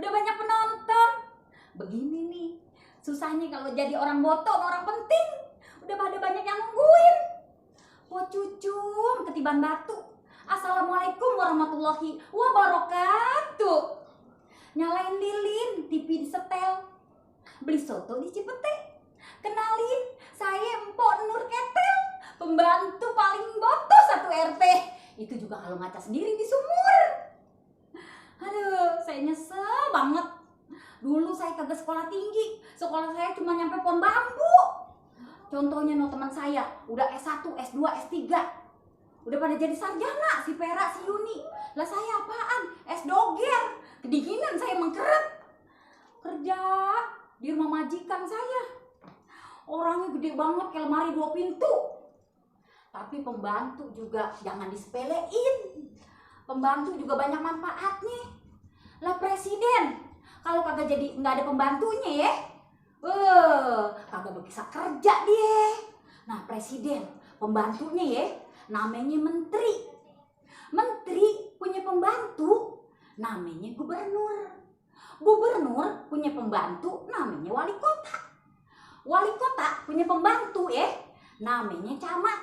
udah banyak penonton. Begini nih, susahnya kalau jadi orang botok, orang penting. Udah pada banyak yang nungguin. Wah cucung, ketiban batu. Assalamualaikum warahmatullahi wabarakatuh. Nyalain lilin, TV disetel. Beli soto di Cipete. Kenalin, saya Empok Nur Ketel, pembantu paling botos satu RT. Itu juga kalau ngaca sendiri di sumur. Aduh, saya nyesel banget. Dulu saya kagak sekolah tinggi. Sekolah saya cuma nyampe pohon bambu. Contohnya teman saya udah S1, S2, S3. Udah pada jadi sarjana, si Pera, si Yuni. Lah saya apaan? S doger. Kedinginan saya mengkeret. Kerja di rumah majikan saya. Orangnya gede banget kayak lemari 2 pintu. Tapi pembantu juga jangan disepelein. Pembantu juga banyak manfaatnya. Lah presiden, kalau kagak jadi nggak ada pembantunya ya, kagak bisa kerja dia. Nah presiden, pembantunya ya, namanya menteri. Menteri punya pembantu, namanya gubernur. Gubernur punya pembantu, namanya wali kota. Wali kota punya pembantu ya, namanya camat.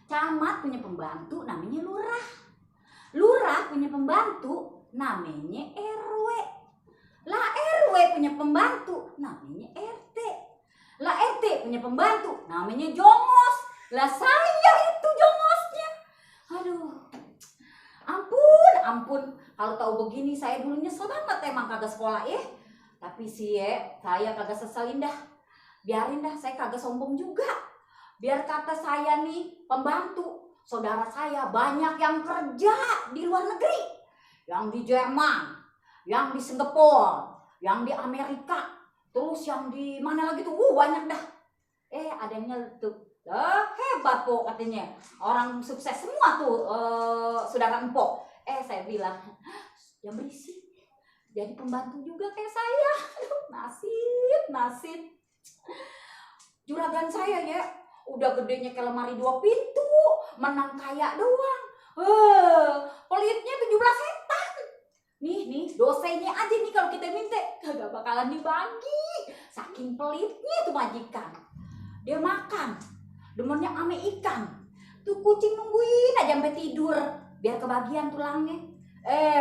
Camat punya pembantu, namanya lurah. Lurah punya pembantu, namanya RW. Lah RW punya pembantu, namanya RT. Lah RT punya pembantu, namanya jongos. Lah saya itu jongosnya. Aduh, ampun. Kalau tahu begini saya dulu nyesel banget emang kagak sekolah ya. Tapi sih ya, saya kagak seselin dah. Biarin dah, saya kagak sombong juga. Biar kata saya nih pembantu, saudara saya banyak yang kerja di luar negeri. Yang di Jerman, yang di Singapura, yang di Amerika, terus yang di mana lagi tuh, banyak dah. Ada yang nyeletuk, hebat kok katanya, orang sukses semua tuh, saudara empok. Saya bilang, yang berisik, jadi pembantu juga kayak saya. Nasib. Juragan saya ya, udah gedenya kayak lemari 2 pintu, menang kaya doang. Pelitnya 17 setan. Nih, dosennya aja nih kalau kita minta kagak bakalan dibagi. Saking pelitnya tuh majikan. Dia makan, demennya ame ikan. Tuh kucing nungguin aja sampai tidur biar kebagian tulangnya.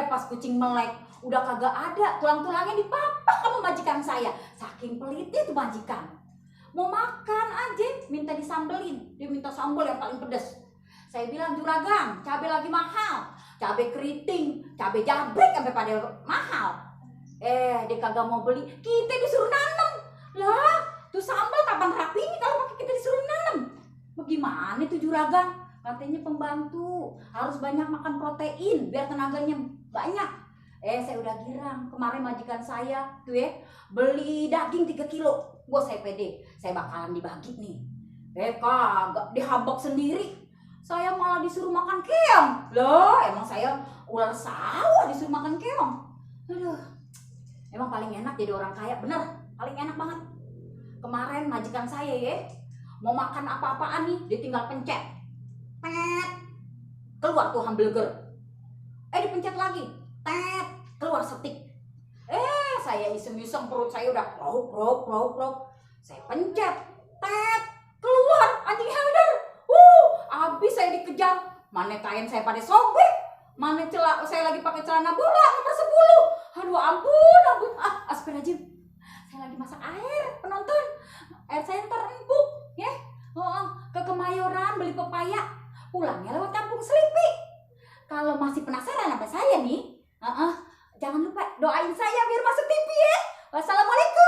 Pas kucing melek, udah kagak ada, tulang-tulangnya dipapak sama majikan saya. Saking pelitnya tuh majikan. Mau makan aja minta disambelin, dia minta sambal yang paling pedas. Saya bilang, juragan, cabai lagi mahal, cabai keriting, cabai jabrek sampai pada mahal. Dia kagak mau beli, kita disuruh nanam. Lah, tuh sambal kapan rapinya kalau pakai kita disuruh nanam? Bagaimana tuh juragan? Katanya pembantu harus banyak makan protein biar tenaganya banyak. Saya udah girang, kemarin majikan saya tuh ya, beli daging 3 kilo. Gua saya pede, saya bakalan dibagi nih. Kagak, dihabok sendiri. Saya malah disuruh makan keong. Loh, emang saya ular sawah disuruh makan keong. Aduh, emang paling enak jadi orang kaya, bener, paling enak banget. Kemarin majikan saya ya, mau makan apa-apaan nih, dia tinggal pencet. Keluar tuh hamburger. Dipencet lagi. Keluar setik. Saya iseng-iseng perut saya udah krok. Saya pencet. Keluar anjing hamburger. Abis saya dikejar. Mana kain saya pada sobek. Mana saya lagi pakai celana bola nomor 10. Aduh ampun. Astagfirullahaladzim. Saya lagi masak air, penonton. Air saya ntar empuk, ya. Ke Kemayoran beli pepaya. Pulangnya lewat Kampung Selipi. Kalau masih penasaran apa saya nih, jangan lupa doain saya biar masuk TV ya. Wassalamualaikum.